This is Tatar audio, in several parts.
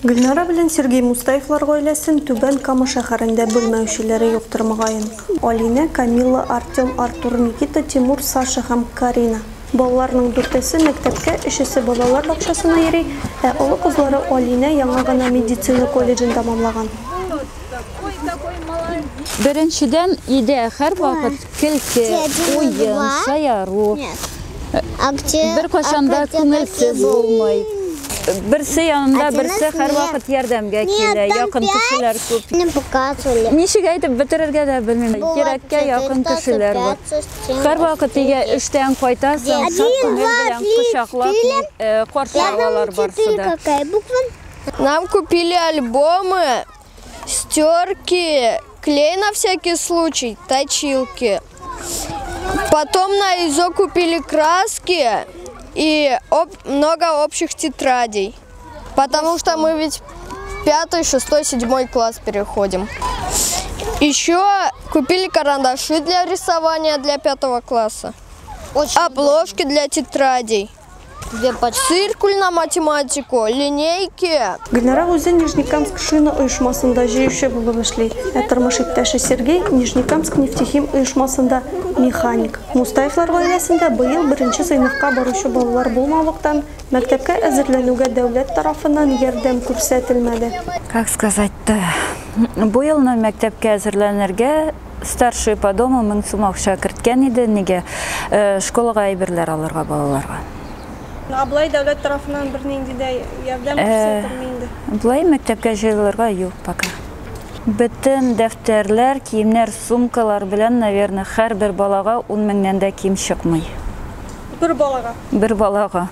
Гөлнара белән Сергей Мустаевлар гаиләсен Түбән Кама шәһәрендә белмәүчеләре юктыр, мөгаен. Алинә, Камилла, Артем, Артур, Никита, Тимур, Саша һәм Карина. Балаларның дүртесе мәктәпкә, өчесе балалар бакчасына йөри, ә олы кызлары Алинә яңа гына медицина колледжын тәмамлаган. Беренчедән, өйдә һәрвакыт көлке, уен, шаяру. Беркайчан да күңелсез булмый. Берсе янында берсе һәрвакыт ярдәмгә килә, якын кешеләр күп. Ничек әйтеп бетерергә дә белмим. Йөрәккә якын кешеләр бар. Һәрвакыт өйгә эштән кайтасың, шат күңел белән кочаклап каршы алалар барсы да. Нам купили альбомы, стерки, клей на всякий случай, точилки. Потом на ИЗО купили краски и много общих тетрадей. Потому что мы ведь 5, 6, 7 класс переходим. Еще купили карандаши для рисования для 5 класса. Обложки для тетрадей. Циркуль на математику, линейки. Гөлнара үзе Нижнекамск шина оешмасында җыючы булып эшли. Ә тормыш иптәше Сергей Нижнекамск нефтехим оешмасында механик. Мустаевлар гаиләсендә быел беренче сыйныфка баручы балалар булмавыктан мәктәпкә әзерләнүгә дәүләт тарафыннан ярдәм күрсәтелмәде. Как сказать-то? Бу елны мәктәпкә әзерләнергә старший по дому 1000 сум акча керткән иде. Нигә? Школага әйберләр алырга балаларга. Ә болай дәүләт тарафыннан бернинди дә ярдәм күрсәтелми инде. Болай мәктәпкә җыелырга юк пока. Бөтен дәфтәрләр, киемнәр, сумкалар белән, наверное, һәрбер балага 10 меңнән дә ким чыкмый. Бер балага? Бер балага.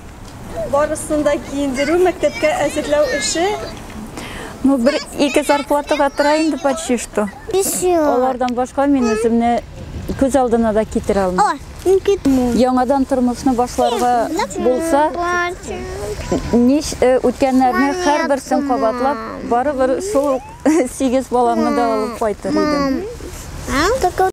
Барысын да киендерү, мәктәпкә әзерләү эше. Ну, бер ике зарплатага тора инде почти что. Алардан башка мин үземне күз алдына да китерә алмыйм. Яңадан тормышны башларга булса, нич үткәннәрне һәрберсен кабатлап, барыбер шул ук 8 баламны да алып кайтыр идем.